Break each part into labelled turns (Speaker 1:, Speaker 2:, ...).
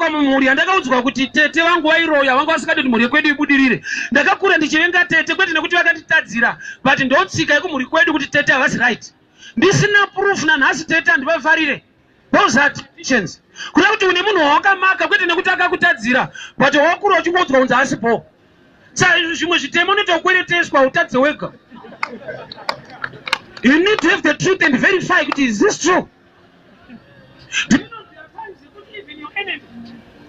Speaker 1: Ndakaberekwa mumhuri yandakaudzwa kuti tete vangu vairoya, vanga vasingadi kuti mhuri yekwedu ibudirire. Ndakakura ndichivenga tete, kwete nekuti vakanditadzira, but ndotsika yekumhuri kwedu kuti tete havasi right. Ndisina proof nanhasi tete handivafarire. Those are traditions. Kuda kuti une munhu wawakamaka kwete nekuti akakutadzira, but wakura uchingoudzwa kunzi haasi bho. Sa zvimwe zvitemo unoita kukwereteswa utadze wega. You need to have the truth and verify kuti is this true? Do you know there are times yekuti even your enemy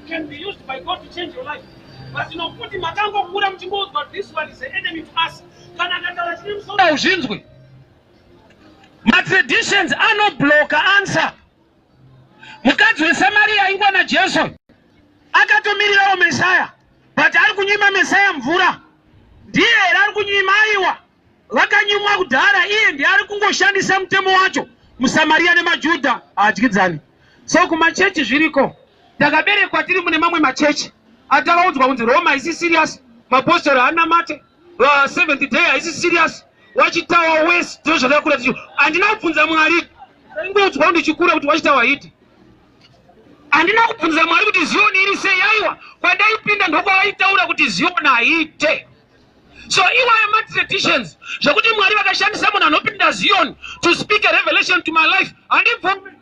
Speaker 1: can be used by God to change your life. But nokuti makangokura muchingoudzwa this one is the enemy to us. Kana akataura chine musoro hauzvinzwi. Matraditions anobloka answer. Mukadzi weSamaria aingwa naJesu akatomirirawo Mesaya but ari kunyima Mesaya mvura. Ndiye here ari kunyima? Aiwa, vakanyimwa kudhara, iye ndiye ari kungoshandisa mutemo wacho. MuSamaria nemaJudha haadyidzani. So kumachechi zviriko. Takaberekwa tiri mune mamwe machechi atakaudzwa kunzi Roma haisi serious, mapostori haanamate, Seventh Day haisi serious, Watchtower West ndozvatakakura tichi. Handina kubvunza Mwari, ndaingoudzwa ndichikura kuti Watchtower hiti. Handina kubvunza Mwari kuti Zioni iri sei, aiwa, kwandaipinda ndokwavaitaura kuti Zioni haite. So iwayo matraditions zvekuti Mwari vakashandisa munhu anopinda Zion to speak a revelation to my life, handibvumi.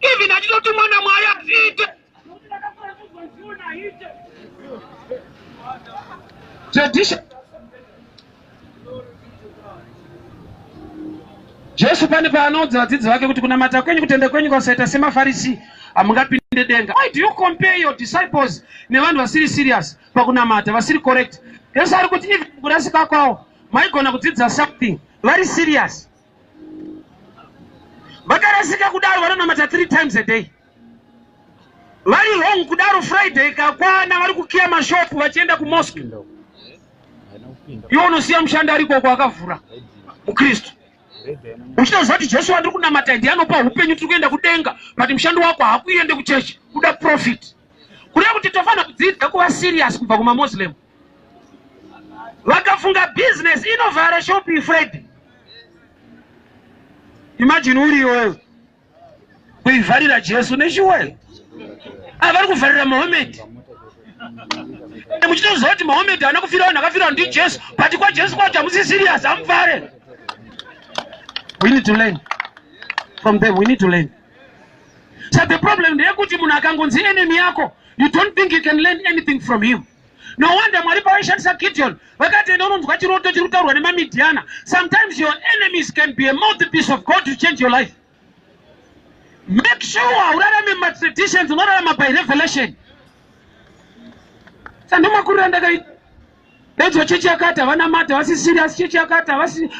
Speaker 1: Even achitotumwa naMwari hazviite. Tradition. Jesu pane paanoudza vadzidzi vake kuti kunamata kwenyu kutenda kwenyu kwasaita semaFarisi hamungapinde denga. Why do you compare your disciples nevanhu vasiri serious pakunamata, vasiri correct? Jesu ari kuti even kurasika kwavo maigona kudzidza something vari serious. Vakarasika kudaro vanonamata 3 times a day. Vari wrong kudaro Friday kakwana vari kukiya mashopu vachienda kumosque. Iwe unosiya mushandi ari ikoko akavhura muKristu. Uchitoziva kuti Jesu wandiri kunamata ndiye anopa upenyu tiri kuenda kudenga but mushandi wako haakuende kuchechi kuda profit. Kureva kuti tofanira kudzidza kuva serious kubva kumaMuslim. Vakafunga business inovhara shop Friday. Imagine uri iwewe kuivharira Jesu neshuwa avari kuvharira Mohammed muchitoziva kuti Mohammed haana kufira vanhu akafira vanhu ndiJesu but kwaJesu kwacho hamusi serious hamuvhare. We need to learn from them, we need to learn. So the problem ndeyekuti munhu akangonzi enemy yako you don't think you can learn anything from him. No wonder Mwari pavaishandisa Gideon vakati enda unonzwa chiroto chiri kutaurwa nemaMidiana. Sometimes your enemies can be a mouthpiece of God to change your life. Make sure urarame matraditions, unorarama by revelation. Sandomakurira ndakaita Daidzwa chechi yakati havana mata havasi serious chechi yakati havasi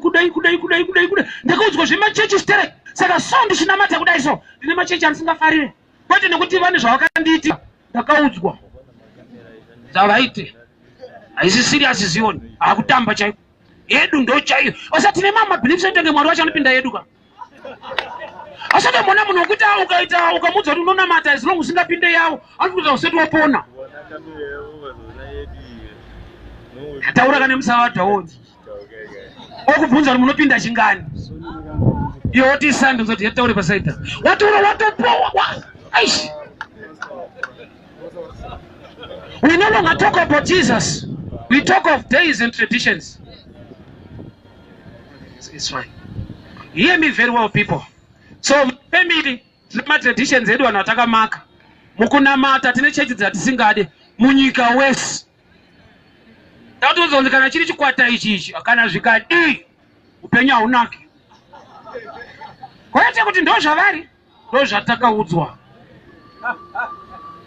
Speaker 1: kudai kudai kudai kudai kudai ndakaudzwa zvemachechi sterek saka so ndichinamata kudai so ndine machechi andisingafarire kwete nekuti vane zvavakandiitira ndakaudzwa zvavaite haisi serious Zion hakutamba chaiko yedu ndo chaiyo asa tine mamwe mabeliefs etenge Mwari wacho anopinda yedu ka asatombona munhu wekuti ukaita ukamuudza kuti unonamata as long usingapinde yavo anokuita usati wapona taura kana musavadha wonzi okubvunza kuti munopinda chingani iwe woti sande uzoti yataure pasaida wataura watopowa aish. We no longer talk about Jesus, we talk of days and traditions. It's fine. Hear me very well people. So family tine matraditions edu vanhu vatakamaka mukunamata tine chechi dzatisingade munyika wese tatoudza kunzi kana chiri chikwata ichi ichi kana zvikadii upenyu haunaki kwete kuti ndozvavari ndozvatakaudzwa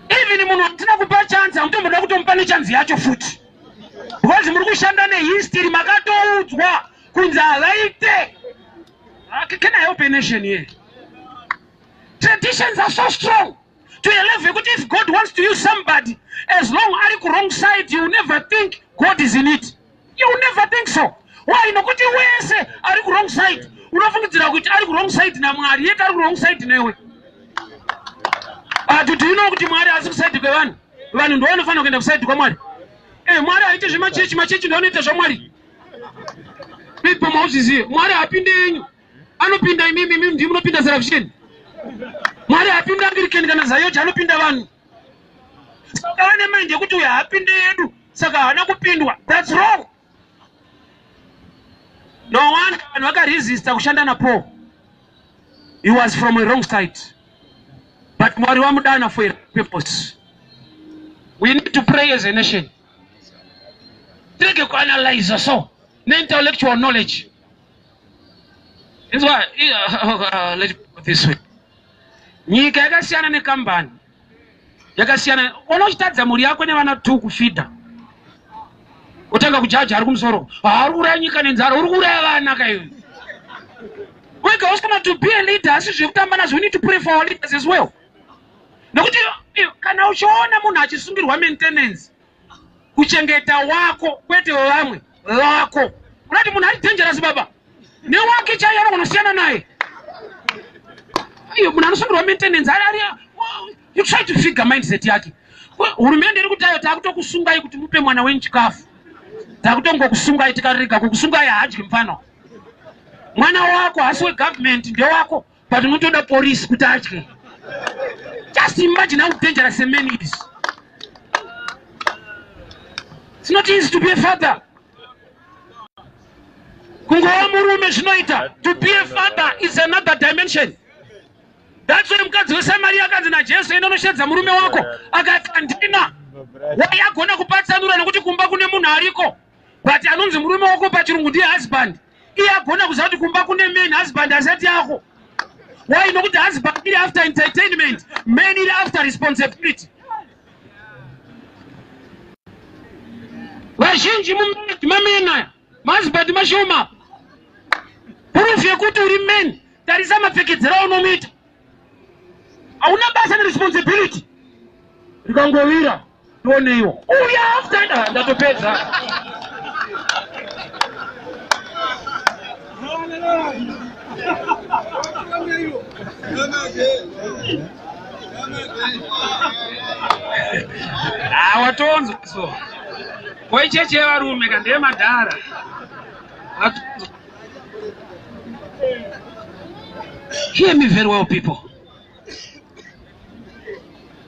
Speaker 1: even munhu atina kupa chanzi hamutomboda kutomupa nechanzi yacho futi because muri kushanda nehistory makatoudzwa kunzi havaite. Can I help a nation here? Traditions are so strong to a level yekuti if God wants to use somebody as long ari kuwrong side you will never think God is in it. You will never think so. Why? Nokuti wese ari kuwrong side unofungidzira kuti ari kuwrong side naMwari yet ari kuwrong side newe. But do you know kuti Mwari haasi kuside kwevanhu? Vanhu ndo vanofanira kuenda kuside kwaMwari. Mwari haite zvemachechi, machechi ndo anoita zvaMwari. People mauzvizive, Mwari haapinde yenyu, anopinda imimi, imimi ndimi munopinda Salvation. Mwari haapinde Anglican kana Zayoja, anopinda vanhu. Saka vane mind yekuti uyu haapinde yedu, saka haana kupindwa. That's wrong. No wonder vanhu vakaresista kushanda naPaul. He was from a wrong side, but Mwari wamudana for a purpose. We need to pray as a nation. Tirege kuanalyza so neintellectual knowledge. Inzwa, let me put this way. Nyika yakasiyana nekambani yakasiyana. Ona uchitadza mhuri yako nevana 2 kufidha, otanga kujaja ari kumusoro, haari kuuraya nyika nenzara, uri kuuraya vana kaiwe. Wega usina to be a leader, asi zvekutamba nazvo. We need to pray for our leaders as well, nekuti kana uchiona munhu achisungirwa maintenance, kuchengeta wako kwete wevamwe vako, unati munhu ari dangerous baba. Newake chaiye anogona kusiyana naye. Iyo munhu anosungirwa maintenance ari ari, you try to figure mindset yake. Hurumende iri kuti ayo takutokusungai kuti mupe mwana wenyu chikafu, takutongokusungai, tikarega kukusungai haadyi mufano. Mwana wako hasi wegovernment, ndewako, but unotoda polisi kuti adye. Just imagine how dangerous a man is. It's not easy to be a father. Kungova murume zvinoita, to be a father is another dimension. That's why mukadzi weSamaria akanzi naJesu, "Enda unoshedza murume wako," akati, "Handina." Wai agona kupatsanura? Nokuti kumba kune munhu ariko, but anonzi murume wako pachirungu ndiye husband. Iye agona kuziva kuti kumba kune man, husband asati yako. Why? Nokuti husband iri after entertainment, man iri after responsibility. Vazhinji mamen aya, mahusband mashoma. Proof yekuti uri man, tarisa mapfekedzero aunomuita. Hauna basa neresponsibility, rikangovira tioneiwo uya after ndatopedza. Watonzwa so koicheche yevarume kandeyemadhara. Watonzwa. Hear me very well, people.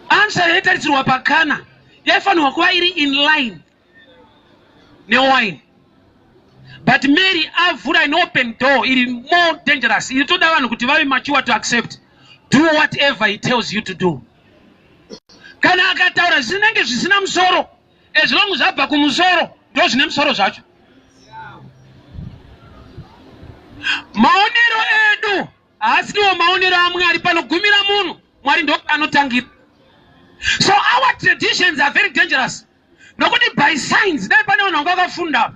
Speaker 1: Answer yaitarisirwa pakana yaifanirwa kuva iri in line newine, but Mary avhura an open door iri more dangerous, iri toda vanhu kuti vave mature to accept. Do whatever he tells you to do. Kana akataura zvinenge zvisina musoro, as long zvabva kumusoro, ndo zvine musoro zvacho. Maonero edu haasiriwo maonero aMwari. Panogumira munhu, Mwari ndo anotangira. So our traditions are very dangerous, nokuti by science, dai pane vanhu vanga vakafunda,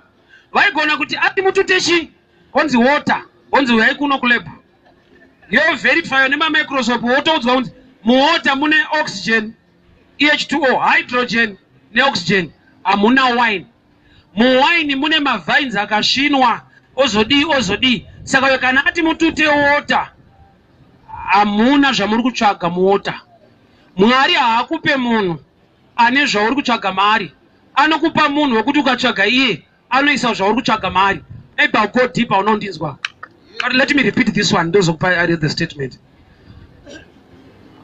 Speaker 1: vaigona kuti ati mutute chi onzi water, onzi uyai kuno kulab, yoverifywa nemamicroscope, wotoudzwa kunzi muwater mune oxygen, eh2O, hydrogen neoxygen, hamuna wine. Muwaini mune mavines akasvinwa, ozodii ozodii. Saka kana ati mutute water, hamuna zvamuri kutsvaga muwater. Mwari haakupe munhu ane zvauri kutsvaga maari. Anokupa munhu wekuti ukatsvaga iye, anoisa zvauri kutsvaga maari. Maybe I'll go deeper, unondinzwa, but let me repeat this one, ndozokupa the statement.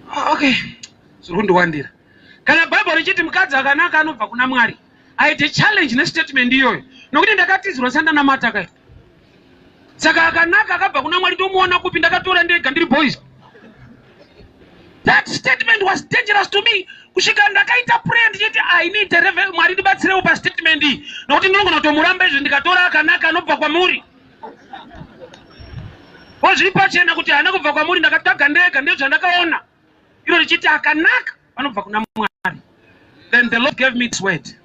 Speaker 1: Ah, okay, zviri kundiwandira. Kana Bhaibheri richiti mukadzi akanaka anobva kuna Mwari, aite challenge nestatement iyoyo, nokuti ndakatizirwa sandanamata kai. Saka akanaka akabva kuna Mwari ndomuona kupi? Ndakatora ndega ndiri boys. That statement was dangerous to me kusvika ndakaita prayer ndichiti, "I need a revel, Mwari ndibatsirewo pastatement iyi, nokuti ndinogona kutomuramba izvi ndikatora akanaka anobva kwamuri. Ko zviri pachena kuti haana kubva kwamuri, ndakatsvaga ndega, ndezvandakaona iro richiti akanaka vanobva kuna Mwari." Then the Lord gave me this word.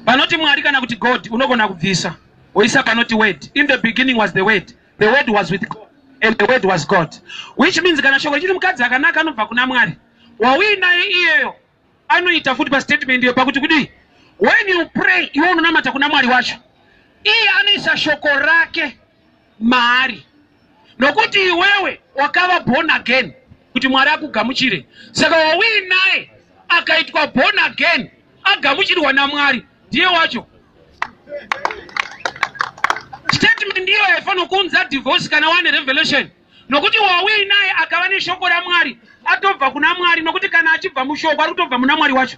Speaker 1: Panoti Mwari kana kuti God, unogona kubvisa woisa panoti Word. In the beginning was the Word, the Word was with God, and the Word was God. Which means kana shoko richiti mukadzi akanaka anobva kuna Mwari, wauinaye iyeyo anoita futi pastatement iyo pakuti kudii? When you pray, iwe unonamata kuna Mwari wacho, iye anoisa shoko rake maari, nokuti iwewe wakava born again kuti Mwari akugamuchire. Saka wauinaye akaitwa born again, agamuchirwa naMwari, ndiye wacho. Statement iyo haifanira kuunza divorce kana wane revelation, nokuti wauinaye akava neshoko raMwari, atobva kuna Mwari, nokuti kana achibva mushoko, ari kutobva muna Mwari wacho.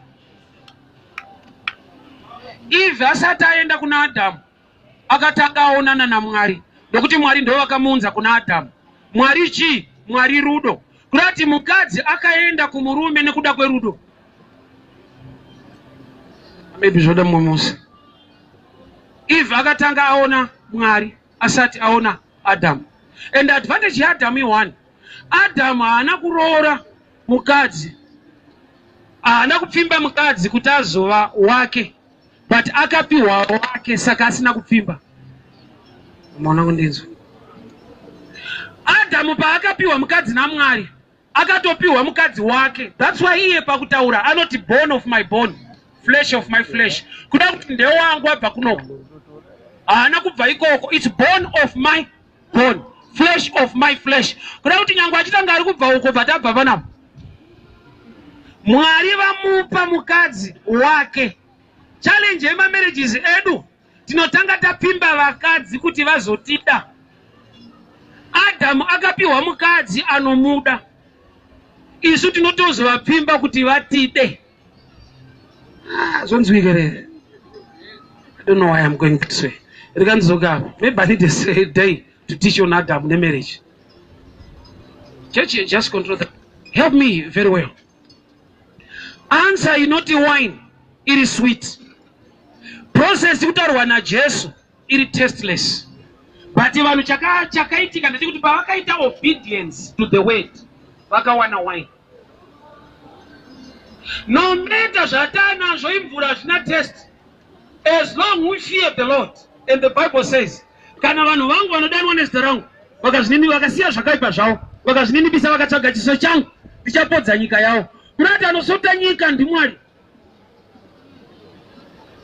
Speaker 1: Eve asati aenda kuna Adhamu, akatanga aonana naMwari, nokuti Mwari ndo vakamuunza kuna Adhamu. Mwari chii? Mwari rudo. Kurati mukadzi akaenda kumurume nekuda kwerudo. Maybe zvoda mumwe musi. Eve akatanga aona Mwari asati aona Adhamu. And advantage yaAdhamu i1. Adhamu haana kuroora mukadzi, haana kupfimba mukadzi kuti azova wake, but akapiwa wake, saka asina kupfimba. Maona kundinzwa? Adhamu paakapiwa mukadzi naMwari, akatopiwa mukadzi wake. That's why iye pakutaura anoti, "Bone of my bone, flesh of my flesh," kuda kuti ndewangu, abva kunoko, haana kubva ikoko. It's bone of my bone, flesh of my flesh, kuda kuti nyange achitanga ari kubva uko, but abva panapa. Mwari vamupa mukadzi wake. Challenge yemamarriages edu, tinotanga tapfimba vakadzi kuti vazotida. Adhamu akapiwa mukadzi anomuda, isu tinotozovapfimba kuti vatide. Ah, zvonzwike here? I don't know why I'm going this way. Rikanzoka apa. Maybe I need a day to teach on Adam nemarriage. Church, just control that. Help me very well. Answer inoti wine iri sweet, process kutaurwa naJesu iri tasteless, but vanhu chakaitika ndechekuti pavakaita obedience to the word, vakawana wine. No matter zvatanazvo, imvura, hazvina taste as long we fear the Lord. And the Bible says, kana vanhu vangu vanodanwa nezita rangu vakazvinini, vakasiya zvakaipa zvavo, vakazvininipisa, vakatsvaga chiso changu, ndichapodza nyika yavo. Kurati anosota nyika ndiMwari,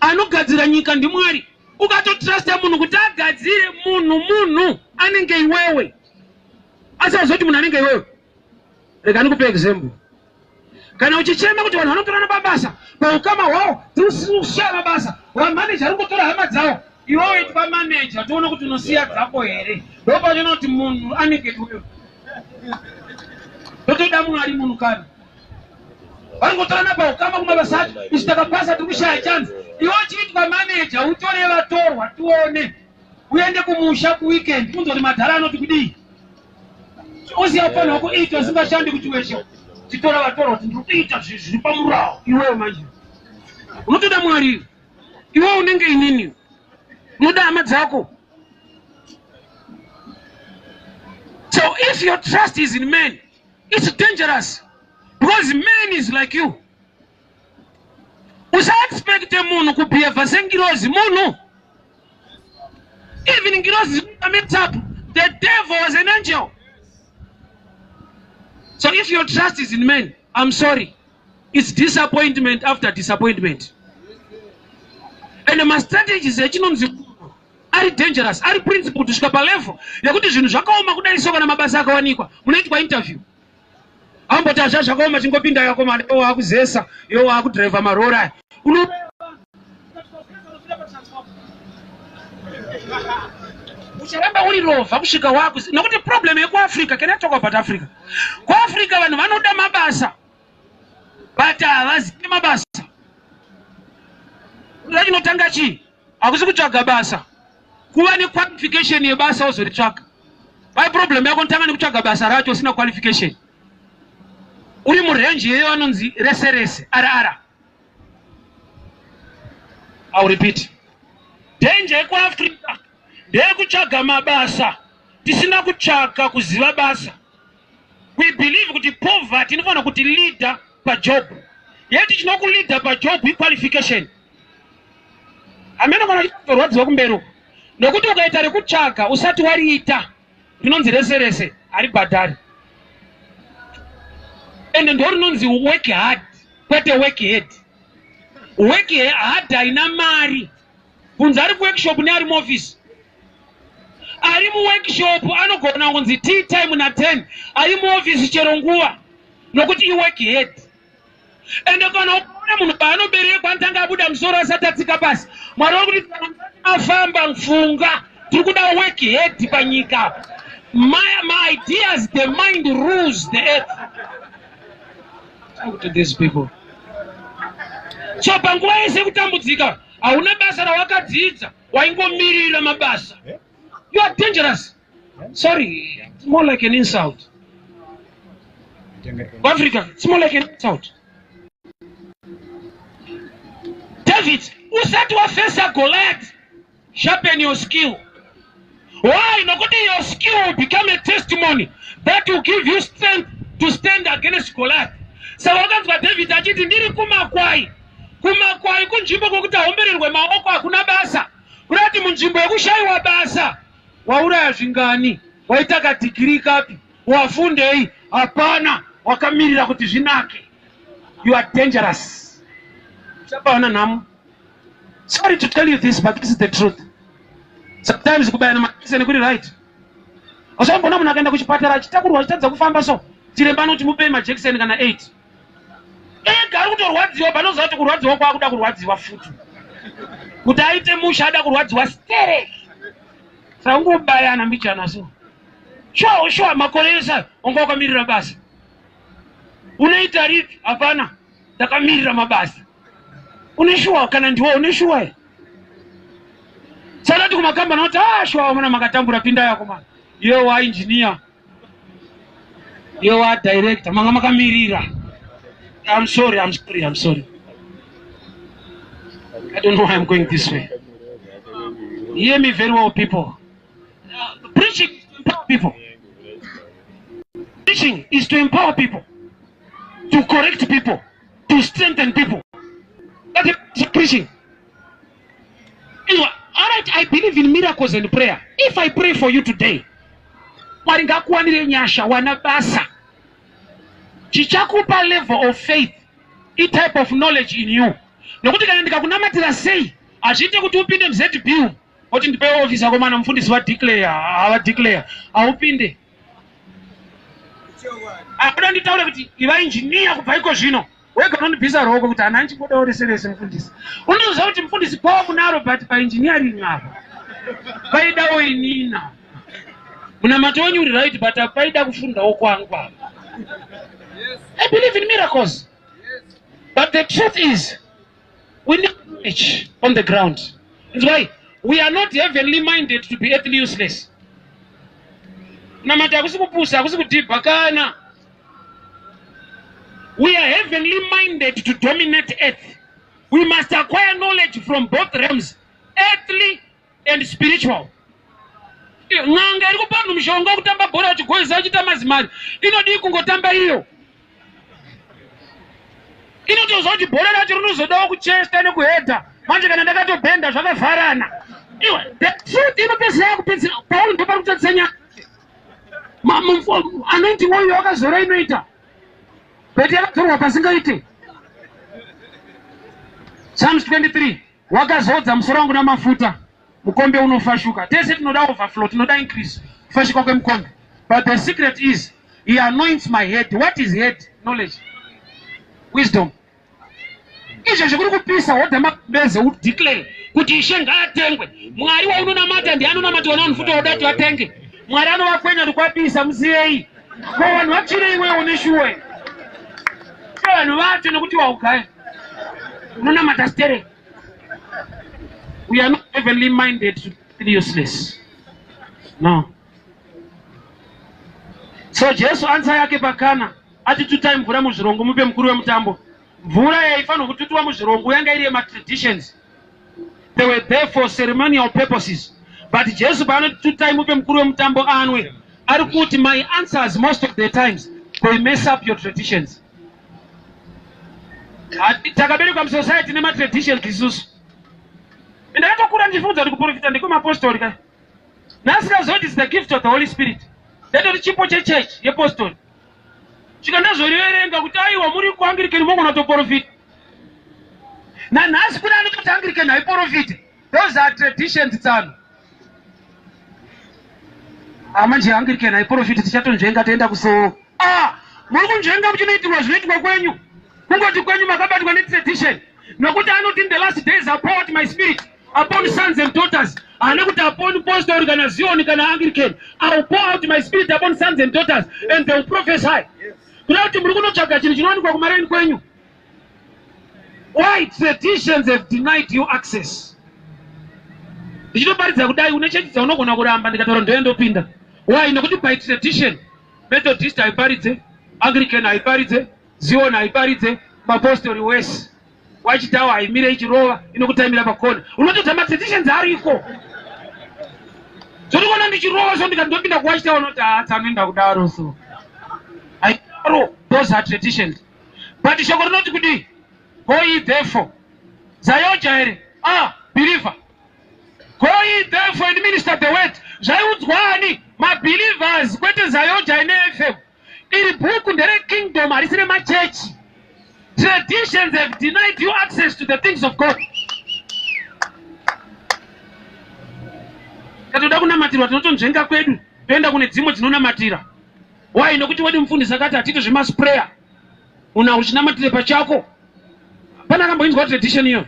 Speaker 1: anogadzira nyika ndiMwari. Ukatotrusta munhu kuti agadzire, munhu munhu anenge iwewe, asi azoti munhu anenge iwewe. Rega ndikupe example. Kana uchichema kuti vanhu vanotorana pabasa, paukama hwavo, tiri kushaya mabasa, vamaneja ari kungotora hama dzavo, iwewe itwa maneja, toona kuti unosiya dzako here. Ndopachona kuti munhu anenge iwewe. Totoda Mwari munhu kana varingotorana paukama kumabasa acho. Isu takapasa, tiri kushaya chance. Iwe uchiitwa maneja, utore vatorwa tione, uende kumusha kuweekend, unzoti madhara anoti kudii. Usiya ufanira kuita usingashandi kuchiweshe, chitora vatorwa kuti ndiri kuita zviri pamurawo. Iwewe manje unotoda Mwari. Iwe unenge inini, unoda hama dzako. So if your trust is in men, it's dangerous, because man is like you. Usaexpecte munhu kubehava sengirozi. Munhu, even ngirozi messed up. The devil was an angel. So if your trust is in men, I'm sorry, it's disappointment after disappointment. And mastrategies echinonzi ari dangerous, ari principle kusvika palevel yekuti zvinhu zvakaoma kudai so, kana mabasa akawanikwa, munoitwa interview, amboti hazva zvakaoma, chingopinda yakomana, iwo wakuzesa, iwo wakudhiraivha marori aya. Ucharamba uri rovha kusvika waku, nokuti problem yekuAfrica, can I talk about Africa? KuAfrica vanhu vanoda mabasa but havazivi mabasa. Chinotanga chii? Hakusi kutsvaga basa, kuva nequalification yebasa wozoritsvaga. Pai problem yako? Notanga nekutsvaga basa racho usina qualification, uri murange yeyo anonzi rese rese rr. I'll repeat, danger yekuAfrica ndeyekutsvaga mabasa tisina kutsvaka kuziva basa. We believe kuti poverty inofanira kuti leader pajob yeti. Chinokuleada pajob iqualification. Hamene kana chitorwadziwa kumberi uko, nokuti ukaita rekutsvaga usati wariita, rinonzi rese rese, haribhadhari, ende ndo rinonzi work hard, kwete work head. Work hard haina mari. Kunzi ari kuworkshop neari muofisi, ari muworkshop anogona kunzi tea time na10, ari muofisi chero nguva, nokuti iwork head. Ende kana ukaona munhu paanoberekwa anotanga abuda musoro asati atsika pasi. Mwari vari kuti kana afamba mfunga, tiri kuda work head panyika. My ideas, the mind rules the earth. Talk to these people. So panguva yese yekutambudzika, Hauna basa rawakadzidza, waingomirira mabasa. You are dangerous. Sorry, it's more like an insult. Africa, it's more like an insult. David, usati wafesa Goliath, sharpen your skill. Why? Nokuti your skill will become a testimony that will give you strength to stand against Goliath. Saka wakanzwa David achiti, "Ndiri kumakwai." Kumakwai kunzvimbo kwokuti aombererwe maoko, hakuna basa. Kureva kuti munzvimbo yekushayiwa basa, wauraya zvingani, waita kadegree kapi, wafundei, hapana, wakamirira kuti zvinake. You are dangerous. Uchabawana nhamo. Sorry to tell you this, but this is the truth. Sometimes kubayana majekiseni kuri right. Usambona munhu akaenda kuchipatara achitakurwa, achitadza kufamba, so chiremba anoti, "Mupei majekiseni kana 8." Ega ari kutorwadziwa, panoziva kuti kurwadziwa kwaakuda kurwadziwa futi kuti aite musha, ada kurwadziwa stereki. Saka ungobayana mbichana. So sure sure, makore ese wanga wakamirira basa, unoita ripi? Hapana, ndakamirira mabasa. Une shuwa kana ndiwo une shuwa? Sanati kumakambani kuti, "Ah, shuwa muna makatambura, pinda yako mana iwe wa engineer, iwe wa director, manga makamirira." I'm sorry, I'm sorry, I'm sorry. I don't know why I'm going this way. Hear me very well, people. Preaching is to empower people. Preaching is to empower people, to correct people, to strengthen people. That is preaching. Anyway, all right, I believe in miracles and prayer. If I pray for you today, "Mwari ngakuwanire nyasha, wana basa," chichakupa level of faith i type of knowledge in you. Nokuti kana ndikakunamatira sei, hazviite kuti upinde muZB oti, "Ndipe ofisi akomana, mufundisi vadeclare." Havadeclare, haupinde. Akuda nditaure kuti iva injiniya kubva iko zvino, wega unondibvisa ruoko kuti hana ndichingodawo rese rese. Mufundisi, unoziva kuti mufundisi power munaro, but paengineering apa paidawo inina. Munamato wenyu uri right, but paida kufundawo kwangu apa. I believe in miracles, but the truth is we need knowledge on the ground. That's why we are not heavenly minded to be earthly useless. Namata hakusi kupusa, hakusi kudhibha kana. We are heavenly minded to dominate earth. We must acquire knowledge from both realms, earthly and spiritual. N'anga iri kupa vanhu mushonga wekutamba bhora vachigoisa, vachiita mazimari, inodii kungotamba iyo? Inotoziva kuti bhora racho rinozodawo kuchesta nekuhedha. Manje kana ndakatobhenda, zvakavharana. Iwe, the truth inopedzisira yakupedzisira. Pauri ndopari kutadzisa nyaya. Anointing oil wakazora inoita, but yakadzorwa pasingaite. Psalms 23: "Wakazodza musoro wangu namafuta, mukombe unofashuka." Tese tinoda overflow, tinoda increase, kufashuka kwemukombe, but the secret is he anoints my head. What is head? Knowledge, wisdom. Izvezvi kuri kupisa, wodha magumbeze, udeclare kuti, "Ishe ngaatengwe." Mwari waunonamata ndiye anonamatwa navanhu futi. Woda kuti vatenge Mwari anovakwenya kuti kwapisa, musiyei. Ko vanhu vatsvire, iwewo neshuwe vanhu vacho, nekuti waugaya unonamata sterek. We are not heavenly minded to be useless, no. So Jesu, answer yake pakana ati, "Tutai mvura muzvirongo, mupe mukuru wemutambo." Mvura yaifanirwa kututiwa muzvirongo yanga iri yematraditions. They were there for ceremonial purposes, but Jesu paanoti, "Tutai mupe mukuru wemutambo anwe," ari kuti my answers, most of the times they mess up your traditions. Takaberekwa musociety nematraditions isusu. Ndakatokura ndichifunza kuti kuprofita ndekwemapostori ka. Nhasi kazoti is the gift of the Holy Spirit. Ndaitoti chipo chechechi yepostori. Svika ndazoriverenga kuti aiwa, muri kuAnglican mogona kutoprofita. Nanhasi kune anototi Anglican haiprofite. Those are traditions tsano. Amanje Anglican haiprofiti, tichatonzvenga toenda kusoro. Ah, muri kunzvenga muchinoitirwa zvinoitwa kwenyu. Kungoti kwenyu makabatwa netradition. Nokuti anoti, "In the last days I pour out my spirit upon sons and daughters." Haana kuti upon postori kana Zion kana Anglican. "I will pour out my spirit upon sons and daughters and they will prophesy." Kuda kuti muri kunotsvaga chinhu chinowanikwa kumareni kwenyu. Why traditions have denied you access? Ndichitoparidza kudai une chechi dzaunogona kuramba ndikataura ndoye ndopinda. Why? Nokuti by tradition Methodist haiparidze, Anglican haiparidze, Zion haiparidze, mapostori wese. Wachitawa haimire ichirova inokutaimira pakona. Unotodza matraditions ariko. Zvotikuona ndichirova so ndikati ndopinda kuwachitawa unoti haa tsanoenda kudaro so. Haidaro, those are traditions. But shoko rinoti kudii? Go ye therefore. Zayoja here? Ah, believer. Go ye therefore and minister the word. Zvaiudzwa ani? Mabelievers kwete Zayoja ine FM. Iri bhuku ndere kingdom harisi remachechi. Traditions have denied you access to the things of God. Katoda kunamatirwa tinotonzvenga kwedu toenda kune dzimwe dzinonamatira. Why? Nokuti wedu mufundisi akati hatiti zvemasprayer. Una uchinamatire pachako. Pana akamboinzwa tradition iyo.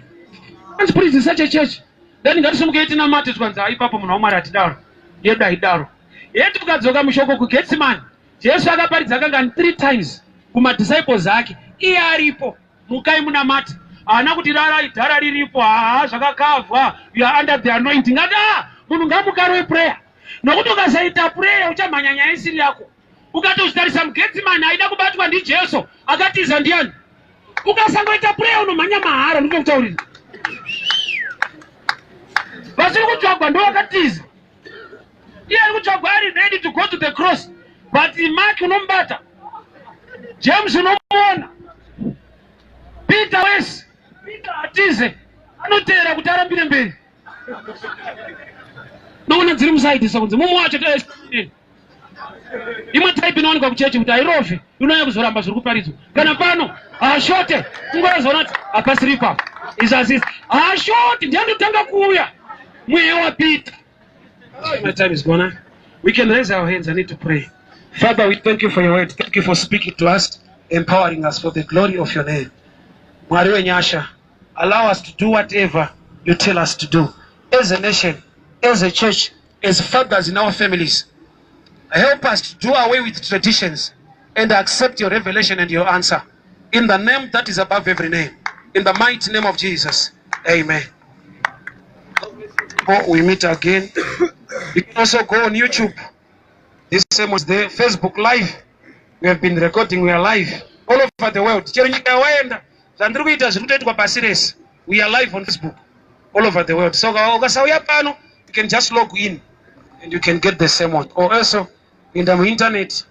Speaker 1: Anzi please such a church. Then ngatisimukei tinamate twanzi ipapo munhu waMwari hatidaro. Yedu haidaro. Yeti ukadzoka mushoko kuGetsemane, Jesu akaparidza kangani 3 times kumadisciples ake. Iye aripo. Mukai munamate. Haana kuti rarai dhara riripo. Haa zvakakavwa. You are under the anointing. Ati ah munhu ngamukarwe prayer. Nokuti ukasaita prayer uchamhanya nyaya isiri yako. Ukatozvitarisa muGetsemane aida kubatwa ndiJesu akatiza ndiani? Ukasangoita prayer unomhanya mahara ndinokutaurira. Vasiri kutsvagwa ndovakatiza. Iye ari kutsvagwa ari ready to go to the cross but Mark unomubata, James unomuona, Peter wese Peter atize anoteera kuti arambire mberi. Noona dziri musaidi sokunzi mumwe wacho imwe type inowanikwa kuchechi kuti hairovi inouya kuzoramba zviri kuparidzwa kana pano haashote kungorazoona kuti hapasiri ipapo izvi asisi haashoti ndiye anotanga kuuya mweya waPeter. My time is gone. We can raise our hands. I need to pray. Father, we thank you for your word. Thank you for speaking to us, empowering us for the glory of your name. Mwari wenyasha, allow us to do whatever you tell us to do. As a nation, as a church, as fathers in our families, help us to do away with traditions and accept your revelation and your answer. In the name that is above every name. In the mighty name of Jesus. Amen. We meet again. You can also go on YouTube. This same was there. Facebook Live. We have been recording. We are live all over the world. Chero nyika yawaenda zvandiri kuita zviri kutoitwa pasi rese. We are live on Facebook all over the world. So ukasauya pano, you can just log in and you can get the same one. Or also in the internet,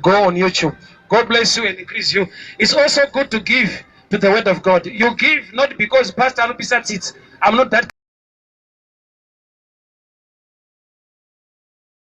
Speaker 1: go on YouTube. God bless you and increase you. It's also good to give to the word of God. You give not because Pastor anopisa tsitsi. I'm not that.